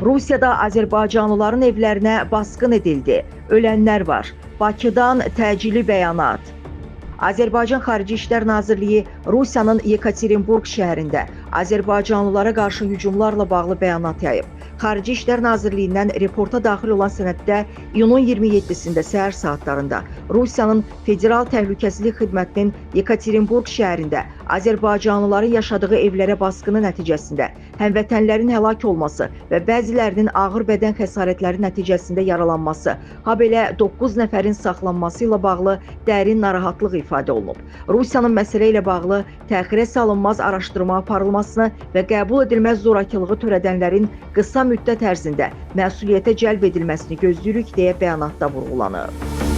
Rusiyada azərbaycanlıların evlərinə basqın edildi. Ölənlər var. Bakıdan təcili bəyanat. Azərbaycan Xarici İşlər Nazirliyi Rusiyanın Yekaterinburq şəhərində azərbaycanlılara qarşı hücumlarla bağlı bəyanat yayıb. Xarici İşlər Nazirliyindən reporta daxil olan sənəddə iyunun 27-sində səhər saatlarında Rusiyanın Federal Təhlükəsizlik Xidmətinin Yekaterinburq şəhərində azərbaycanlıların yaşadığı evlərə basqını nəticəsində həmvətənlərin həlak olması və bəzilərinin ağır bədən xəsarətləri nəticəsində yaralanması, habelə 9 nəfərin saxlanması ilə bağlı dərin narahatlıq ifadə olunub. Rusiyanın məsələ ilə bağlı təxirə salınmaz araşdırma aparılmasını və qəbul edilməz zorakılığı törədənlərin qısa müddət ərzində məsuliyyətə cəlb edilməsini gözləyirik deyə bəyanatda vurğulanıb.